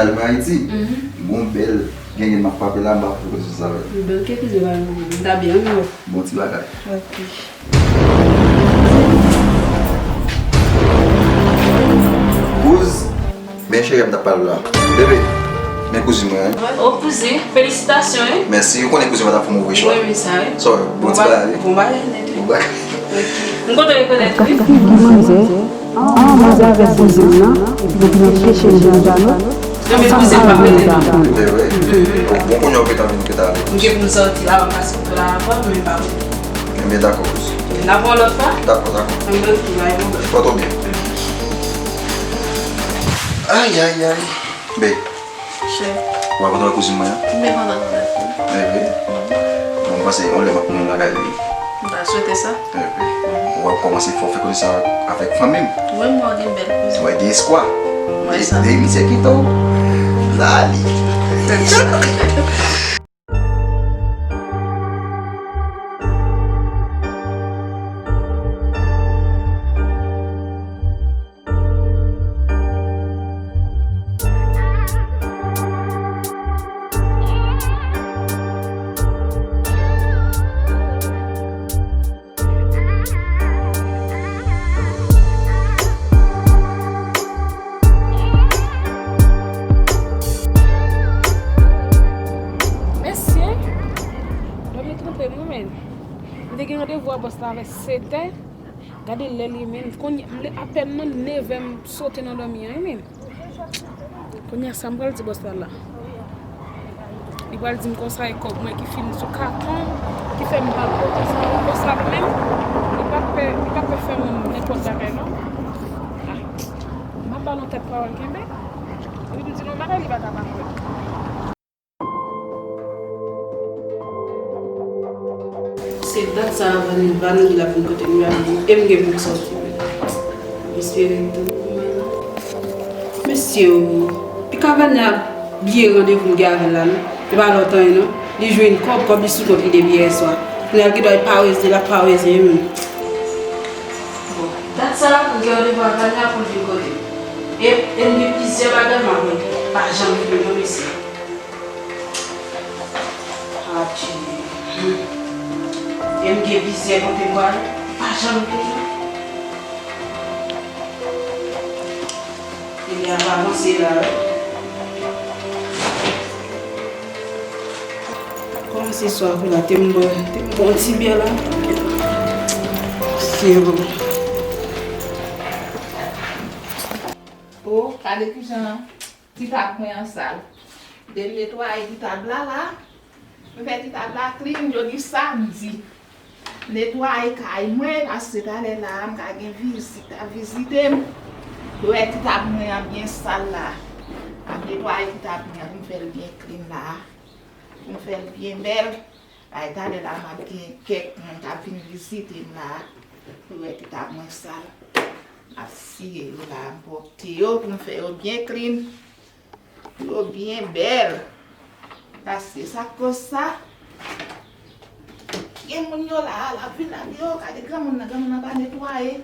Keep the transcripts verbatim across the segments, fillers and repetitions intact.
Al mwen Ayiti, gon bèl genyen m ap frape la, m pa fè kòz sou sa avè l. Bèl ke kouzen pa gen pwoblèm. M ta byen renmen wè. Bon ti bagay. Ok. Kouz, men cheri a m t ap pale w la. Bebe, men kouzin mwen an. O kouzin, felisitasyon wi. Mèsi, ou konnen kouzin mwen t ap fè move chwa. Mwen renmen sa wi. So, bon ti bagay wi. Bon bagay nèt wi. Bon bagay. M kontan rekonèt wi. Ki manzè? An manzè avèk bouzin nan, epi depi nan peche l jan Jano. Nan men bouzin pa mete non. Bon, bon, kounye a ou gentan vin, ou gentan ale. M gen pou m sòti la, m pase pou la avan, men pa vre. Enben, dakò, kouz. N ap wè lòt fwa? Dakò, dakò. Enben, ok, bay, bon. Pòte w byen. Ay, ay, ay. Be. Chè. W ap antre nan kouzin mwen an? M te kontan nan tèt mwen. Enben. Bon, m panse yon lè m ap tounen lakay li. M ta swete sa. Enben. W ap kòmanse fè, fè konesans avèk fanmi m. Wi, m wè w gen bèl kouzin. Mwen gen espwa. Mwen sa. De misye kite w. Lali. Mesye, dòmi twonpe m wi, men. M te gen randevou a bòs la avè sèt è. Gade lè li ye, men. Kounye, m le, apèn nan nèv è m sote nan dòmi an, wi, men. Kounye a, sa m pral di bòs la la? Li pral di m konsa e kòb mwen ki fin sou katon, ki fè m pa pote sa bòs la menm. Li pa t pè, li pa t pè fè mwen nenpòt bagay non. Ah, m ap ba l yon tèt pawòl kenbe. Epi m di l yon bagay, li pa ta pa kwè. Se dat sa a Vanil, Vanil la vin kote m la, e m gen pou m sòti wi. M espere l tou. Mesye o, pika Vanil ap bliye randevou m gen avè l la non. E pa lòt anyen non. Li jwenn kòb, kòb li sou kont li depi yèswa. Kounye a l gen dwa parèze, l ap parèze wi menm. Bon, dat sa a m gen randevou ak Vanil pou l vin kote m. E, e m gen plizyè bagay m ap regle. Pa janm vini non mesye. Adje. E m gen plizyè kote m pral, pa janm vini. Li ap avanse la wi. Kòman se swa vre la, te m bwè, te m bwè yon ti byè la. Se bon. O, gade kijan Ti tab mwen an sal. M te netwaye ti tab la la. M fè ti tab la clean jodi samdi. Netwaye kay mwen, paske talè la a, m ka gen vizit k ap vizite m. Yo wè ti tab mwen an byen sal la. M ap netwaye ti tab mwen an pou m fè l byen clean la a. Pou m fè l byen bèl. Ay, talè la, m ap gen kèk moun k ap vin vizite m la. Pou wè ti tab mwen sal. M ap siye yo la, m pwòpte yo pou m fè yo byen clean. Pou yo byen bèl. Paske sa k koz sa. Gen moun yo la, l ap vin la, yo, gade granmoun nan, granmoun nan pa netwaye.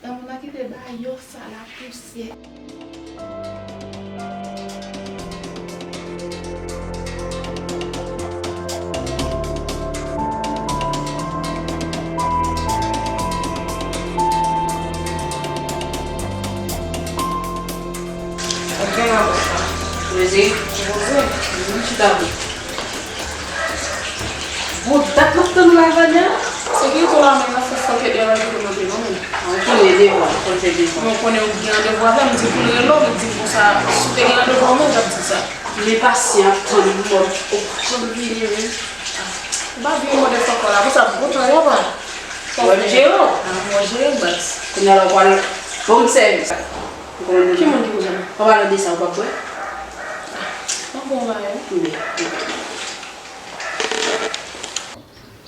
Granmoun nan kite bagay yo sal ak pousyè. Rezi, Rezi, vin chita pou. Bon, dat m ap tann ou la, Vania. Se ki tou la menm, nan fè fòkèt yo la, ki te monte non, men. Ou konnen devwa, ou konn fè devwa. Mwen konnen ou gen randevou avè m, m di pou l rele w, li di m konsa, si w te gen randevou avè m, ou t ap di sa. Men pasyan ap tann mò, ou pa janm vini, men. Ou pa vini mòde fòkò la, konsa, bon tan yo pa. Wè m jere w. Ah, mwen jere w, baz. Kounye a la, ou pral ban m sèvis. Ou konprann? Ki moun ki koze la? Pa pale de sa, ou p ap bwè? Mwen bon bagay. Byen.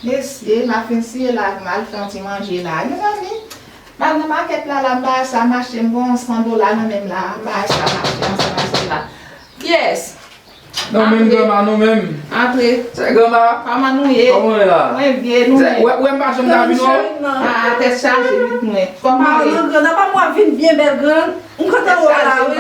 Mesye, m ap fin siye la, m al fè yon ti manje la. Mezanmi, m al nan makèt la, la, m bay sa mache, m gon san dola nan men m la, m bay sa mache, ansanm ak sila. Pyès! Non, menm granma, nou menm. Antre. Sè granma. Kòman nou ye? Kòman w ye la? Mwen byen, nou menm? Wè, wè m pa janm ka vin wè w. Ah, tèt chaje, vit mwen. Kòman w ye? Paran gran, apa mwen Vin byen bèl grann. M kontan wè w la, wi.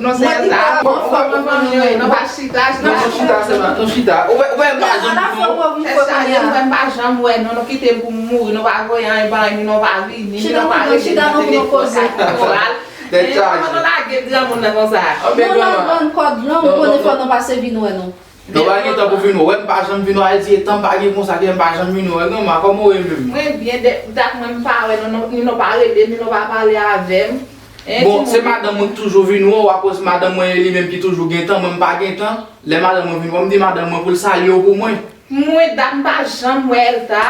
Mwen di pa anfòm, anfòm, nou pa chita, nou pa chita sèlman, nou chita. Ou wè, ou wè m pa janm vin wè w. Ou wè m pa janm wè, non, nou kite l pou m mouri, nou pa voye anyen ban li, nou pa vini, nou pa rele, nou pa telefòn, nou pa koral. Tèt chaje. Kòman nou lage granmoun nan konsa? Nou nan grann kòd lan, ou konnen fò nou pase vin wè nou. Nou pa gen tan pou vin wè. Wè m pa janm vin wè Ayiti, e tan m pa gen konsa, ke m pa janm vin wè granma, kòman w ye menm? Mwen byen, de dat mwen m pa wè nou, nou, ni nou pa rele m, ni nou pa pale avè m. Bon, se madanm mwen ki toujou vin wè w, akoz madanm mwen e li menm ki toujou gen tan, mwen m pa gen tan. Lè madanm mwen vin wè m, m di madanm mwen pou l salye w pou mwen. Mwen dat m pa janm wè Elta.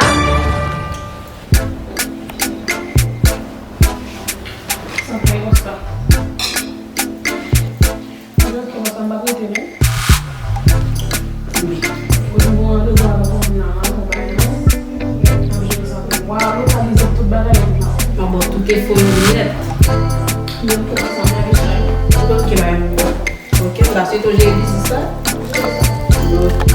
Sa fè konsa. Mwen, kòman sa m pa prete, non? Wi. Ou te pran randevou avèk yon moun nan, non, ou pa gen, non? Mwen, jere sa pou mwen. Wa lokalize tout bagay, non? Mwen ba w tout enfo yo nèt. Ki enfo sa, mwen, Richard? Ou konn ki bagay mwen ba w? Ok, m pa swete w jere biznis la. Ok.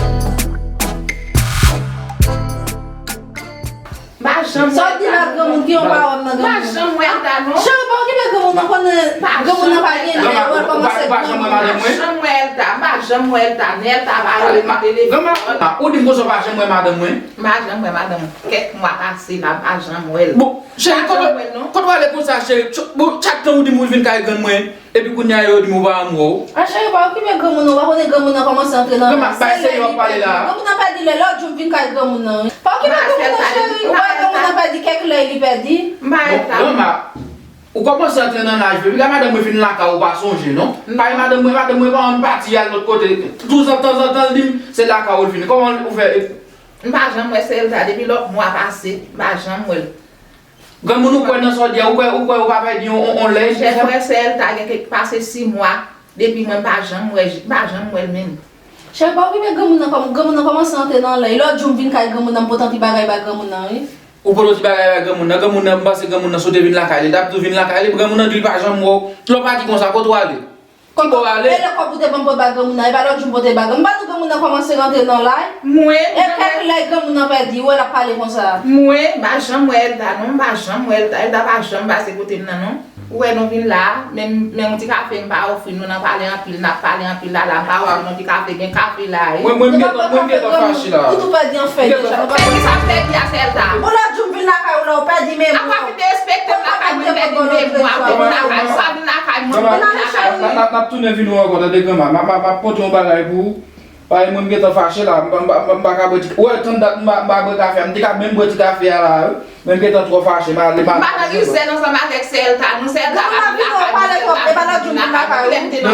M pa janm wè Elta. Sa w di la, granmoun, gen yon pawòl nan granmoun. M pa janm wè Elta, non. Cheri, pa okipe granmoun nan, konnen granmoun nan pa gen lè, ou wè l kòmanse granmoun. M pa janm wè madanm mwen. M pa janm wè Elta, m pa janm wè Elta, ni Elta pa rele m nan telefòn. Granma, ou di m konsa w pa janm wè madanm mwen? M pa janm wè madanm mwen. Kèk mwa pase la, m pa janm wè l. Bon, cheri, kote w ale konsa, cheri? Bon, chak tan ou di m ou vin kay grann mwen. Epi kounye a yo di m ou pa renmen w. A cheri, pa okipe granmoun nan, ou pa konnen granmoun nan kòmanse antre nan laj. Granma, bay serye w ap pale la. Granmoun nan pèdi lè, lòt jou m vin kay granmoun nan, wi. Pa okipe granmoun nan, cheri. Ou pa wè granmoun nan pèdi kèk lè li pèdi. Bon, granma, ou kòmanse antre nan laj, wi. Epi la madanm mwen vin lakay ou pa sonje, non? Pa gen madanm mwen, madanm mwen pa ann pati al lòt kote. Touzan, tanzantan, l di m se lakay ou l vini. Kòman ou fè? M pa janm wè Elta depi lòt mwa pase. M pa janm wè l. Granmoun, ou kwè nan sa w di a? Ou kwè, ou kwè ou pa pèdi yon, yon, yon lè? Chè, frè, sè, Elta gen kèk pase sis mwa depi mwen m pa janm wè, m pa janm wè l menm. Chè, pa okipe granmoun nan, kòm granmoun nan kòmanse antre nan lè. Lòt jou m vin kay granmoun nan, m pote yon ti bagay ba granmoun nan, wi. Ou pote yon ti bagay ba granmoun nan? Granmoun nan, m panse granmoun nan sot vin lakay li, l t ap tou vin lakay li, granmoun nan di l pa janm wè w. Lè w pati konsa, kote w ale? Ki bò w ale? Rele kòb ou te ban m pou ba granmoun nan, e pa lòt jou m pote ba granmoun. M pa di w granmoun nan kòmanse rantre nan lay. Mwen, e kèk lè granmoun nan pèdi, ou wè l ap pale konsa. Mwen, m pa janm wè Elta non, m pa janm wè Elta. Elta pa janm pase kote m nan non. Ou wè nou vin la, menm, menm yon ti kafe m pa ofri nou nan pale anpil, n ap pale anpil la, la, m pa ofri nou ti kafe, gen kafe la, wi. Mwen, mwen, m gentan, mwen, m gentan fache la. Ou tou pèdi an fèy deja, nou pa... Fèy ki sa m pèdi a, sè Elta? Yon lòt jou m vin lakay ou la, ou pèdi memwa w. Apa ki derespekte m lakay mwen, pèdi memwa, ou pa vin lakay, ou pa vin lakay mwen, ou pa vin lakay mwen. N ap, n ap, n ap tounen vin wè w ankò, tande granma. M ap, m ap, m ap pote yon bagay pou ou. Paske mwen, m gentan fache la, m pa, m pa, m pa, m pa ka bwè ti, ou wè, tann dat m pa, m pa bwè kafe a, m te ka menm bwè ti kafe a la, wi. Men m gentan twò fache, m ale, m ale. M pa nan rizèz ansanm avèk sè Elta non, sè Elta pa vin lakay mwen, sè Elta pa vin lakay mwen. Lè m te nan...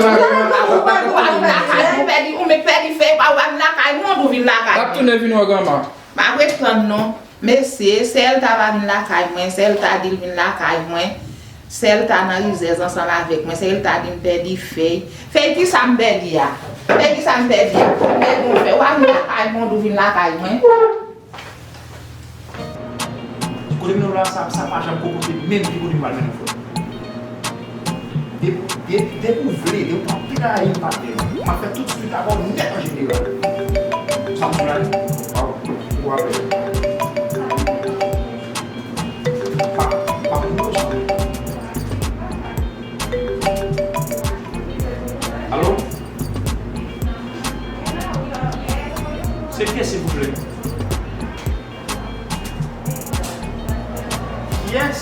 Ou pa vin lakay mwen, ou pèdi, ou mèt pèdi fèy pa w, ou pa vin lakay mwen, ou vin lakay mwen. N ap tounen vin wè granma. M ap ret tann non. Mesye, sè Elta pa vin lakay mwen, sè Elta di l vin lakay mwen. Sè Elta nan rizèz ansanm avèk mwen, sè Elta di m pèdi fèy. Fèy ki sa m pèdi a? Fèy ki sa m pèdi a? M pèdi yon fèy. Ou pa vin lakay mwen, ou vin lakay mwen. Kote m ye la, sa, sa pa janm ko kote menm ki kote m pral mennen w, frè. Depi, depi, depi w vle, depi w pa anpil rayi m, patnè, m ap fè tout swit avè w nèt an jeneral. Sa m sou la, w ap, w ap wè. Pa, pa pou nou sa. Alo? Se kiyès, silvouplè? Kiyès?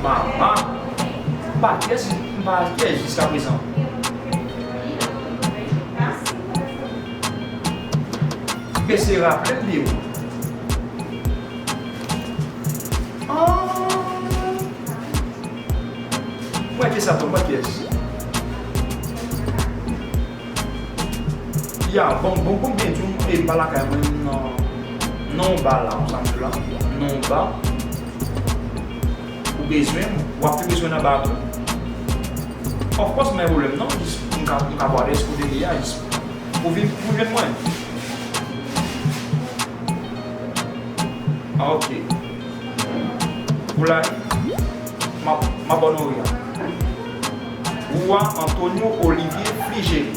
Mama, m pa kiyès, m pa kiyès jiskaprezan. Bese raple m de ou. Ah. Mwen ke sa tou, mwen kiyès? Ya, bon, bon, bon, byen di w, e m pa lakay mwen, m nan, nan yon ba la, ou sa m di w la, nan yon ba. Ou bezwen m, w ap tou bezwen anba tou. Of course, men pwoblèm non, jis m ka, m ka bwè de kote li a, jis pou vin, pou jwenn mwen. Ah, ok. Ou la, m ap, m ap onore a. Roi Antonio Olivier Fligeri.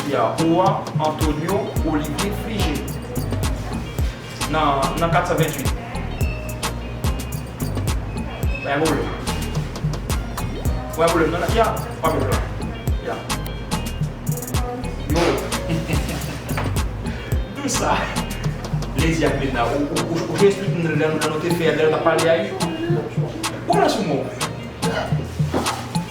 Ya, Roi Antonio Olivier Fligeri. Nan, nan kat san venntuit. Ay, pwoblèm. Wè, pwoblèm nan, ya, pa pwoblèm la. Ya. Yo. Dousa. Lezi ak Midna, ou, ou, ou, ou esplike m lè, lè nou te fè, lè nou t ap pale a, wi. Ou pran sou mwen.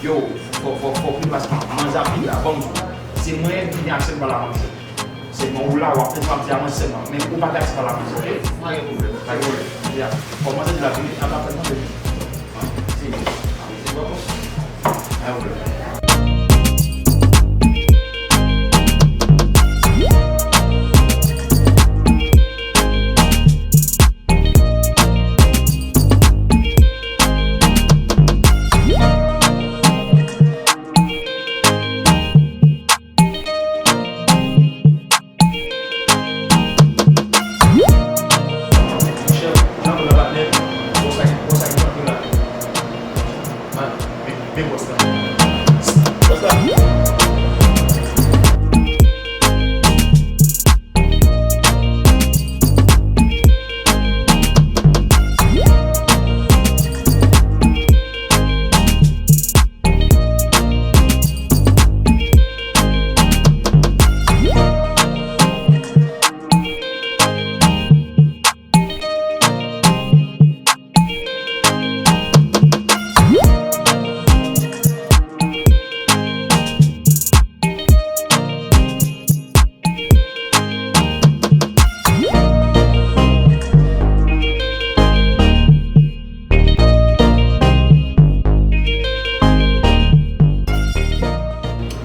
Yo, fò, fò, fò, fò, fò, fò, manzè ap vini la, ban m di w. Se mwen ki gen aksè pou pale a manzè. Sèlman ou la, w ap fè sa w ap di a manzè sèlman. Men ou pa gen aksè pale a manzè, oke? Pa gen pwoblèm. Pa gen pwoblèm. Ya. Fò manzè di l ap vini, ap, ap fè manzè vini. Se, se bon. Pa gen pwoblèm.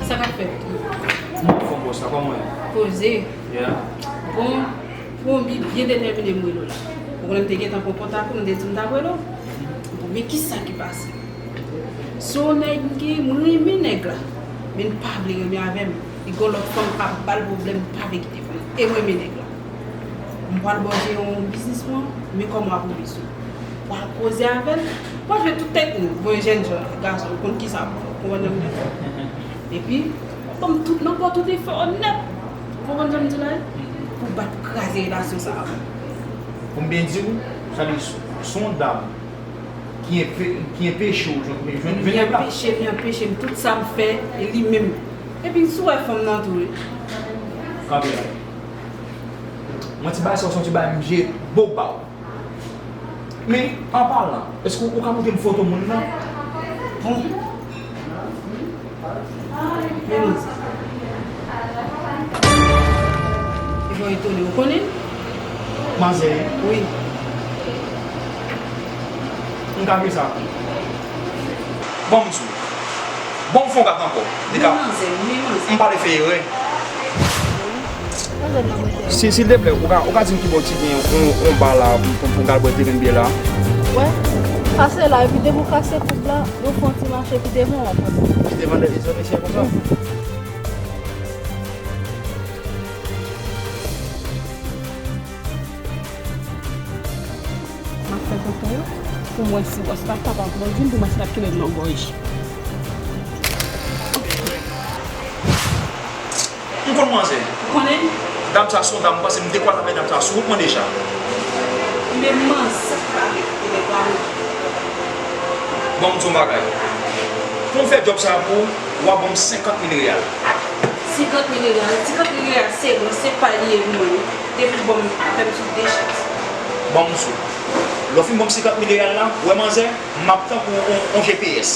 Sa k ap fèt? M anfòm, bòs la, kòman w ye? Poze. Yeah. Bon, pou yon bi byen detèmine m rele w la. Ou konnen m te gentan pran kontak ou, m te di m t ap rele w. Bon, men ki sa ki pase? Se yon nèg m gen, m renmen nèg la. Men l pa vle renmen avè m. Li gon lòt fanm k ap ba l pwoblèm, m pa vle kite fanm. E m renmen nèg la. M pral bò jere yon biznis mwen, men kòman w ap ouvri sou. W al koze avè l, w al jwe tout tèt nou. Voye jèn jan, gason, ou konn ki sa pou fè, ou konprann jan m di w? Epi, w ap ban m tout, m ap ba w tout efò nèt. Ou konprann jan m di w la? Pou bat, pou kraze relasyon sa a. Pou m byen di w, sa di, s-, s on dam ki enpe-, ki enpeche w jwenn, jwenn, jwenn nèg la. Li anpeche, li anpeche m tout sa m fè, e li menm. Epi si w wè fanm nan tou, wi. Kanpe la. Mwen ti bagay sa, se yon ti bagay m jere bo ba w. Men, an palan, èske ou ka montre m foto moun nan? Bon. Men manzè. Epi w etone, ou konnen l? Manzè? Wi. M ka fè sa pou ou. Bon, m di w. Bon, m fè yon gad ankò. Li ka. Men manzè, men manzè. M pa vle fè erè. Si, silteplè, ou ka, ou ka di m ki bò ki gen yon, yon ba la pou, pou, pou m ka al bwè te grenn byè la? Wè, kase la, epi depi w kase koub la, ou fè yon ti mache ki devan w ankò. Ki devan de zòn mesye konsa? M ap fè tonton yo pou m wè si bòs la kapab mòdi m pou m wè si l ap kenbe m nan gòj. M konn manzè. Ou konnen? Dam sa se yon dam, m panse m dekwaze avèk dam sa sou wout mwen deja. Men manzè pa ret, li dekwaze. Bon, m di w yon bagay. Pou m fè djòb sa a pou ou, w a ban m senkant mil reyal. Senkant mil reyal? Senkant mil reyal se, se pa li ye pou mwen, wi. Depi l ban m, fè m sou de chans. Bon, m di w. Lè w fin ban m senkant mil reyal la, w wè manzè, m ap tankou yon, yon G P S.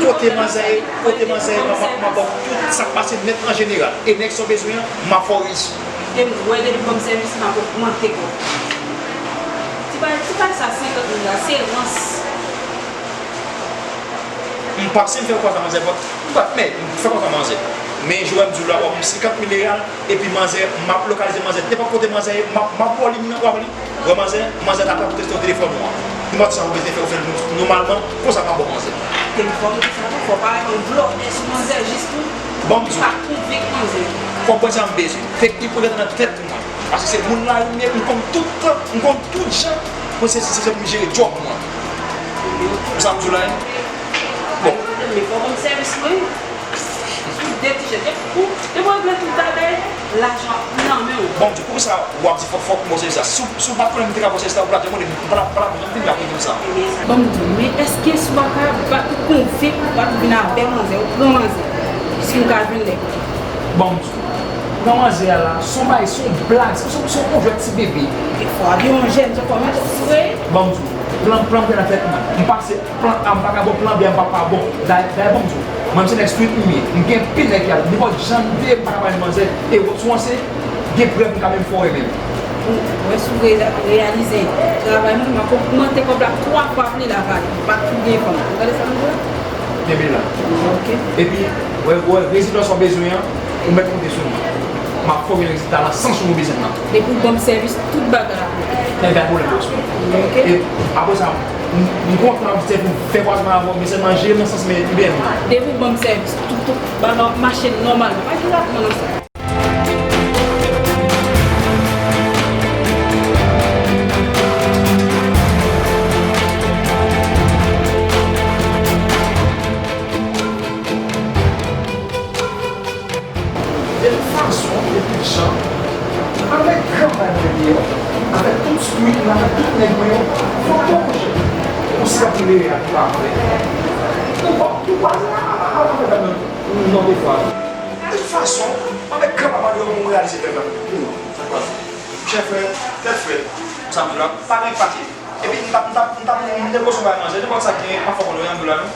Kote manzè ye, kote manzè ye, m ap, m ap ba w tout sa k pase nèt an jeneral. E nèg sa w bezwen an, m ap fè w reyisi. Depi, wè, depi w ban m sèvis, m ap ogmante kò. Ti bagay, ti bagay sa, senkant mil la, se rans. M panse m fè w konsa, manzè, but, but, men, m fè konsa, manzè. Men, jan m di w la, w ap ban m senkant mil reyal, epi manzè, m ap lokalize manzè nenpòt kote manzè ye, m ap, m ap ba w li, w ap li. Wè manzè, manzè ta pral konteste w telefòn ou an. Nenpòt sa ou bezwen fè, ou fè l nòmalman, konsa m ap ba w manzè. Telefòn ou sa tou, fò w pa yon blòdè sou manzè jis pou, bon, m di w, pa konvenk manzè. Konprann sa m bezwen. Fè ki pou rete nan tèt ou mwen. Paske se moun lari m ye, m konn tout, m konn tout jan pou se, se, se pou m jere djòb mwen. Ou sa m di w la, hein? Bon. Men fò w ban m sèvis mwen. Ti jèn, depi ou, depi ou regle tout bagay, lajan ap nan men w. Bon, poukisa w ap di fòk, fòk m ba w sèvis la? Si w, si w pa t konnen m te ka ba w sèvis la, ou pa t janm konnen m, m pa t ap, pa t ap janm vin la pou di m sa. Ban m di w, men èske si w pa ka bat ou konvenk ou pa t vin avèk manzè, ou pran manzè, si w ka jwenn nèg? Ban m di w, pran manzè a la, se yon bagay, se yon blag, se, se, se yon pwojè ti bebe. Fò w gen yon jèn jan kòmanse, vre? Ban m di w, plan, plan m te nan tèt mwen. M pase plan A, m pa ka bon, plan B a, m pa, pa bon. Dayè, dayè, ban m di w, mwen, m se nèg street m ye. M gen pil nèg ki al nenpòt jan m vle, m pa ka pa jwenn manzè. E w, sou w se gen prèv m ka menm fè w renmen m. Ou wè si w re-, reyalize travay mwen, m ap ogmante kòb la twa fwa plis la, pale. M pa tou gen fanm. Ou gade sa m di w la? Kenbe la. Ok. Epi, wè, wè, rezilta sa w bezwen an, ou mèt konte sou mwen. M ap fòme rezilta lan san sou move zèn nan. Depi w ban m sèvis, tout bagay ap oke. Nèg la pwoblèm yo sou mwen. Ok. E apre sa, m, m kontan, m fè kwazman avè w, men sèlman jere m nan sans men, men, men. Depi w ban m sèvis, tout, tout bagay ap mache nòmalman. Pa gen ratman nan sa. De tout fason, de tout jan, avèk gran bay mwen deyò, avèk tout street mwen, avèk tout nèg mwen yo, fòk mwen koche. Ou si ap lere a ki pa vre. Ou pa, ou pa, a, a, a, a, a, non, de fwa. De tout fason, avèk gran papa deyò, mwen reyalize pèp la. Chè frè, tèt frè, sa m di la, pa gen pati. Epi m t ap, m t ap, m t ap negosye yon bagay manzè, nenpòt sa k gen, pa fò konnen ann dou la non.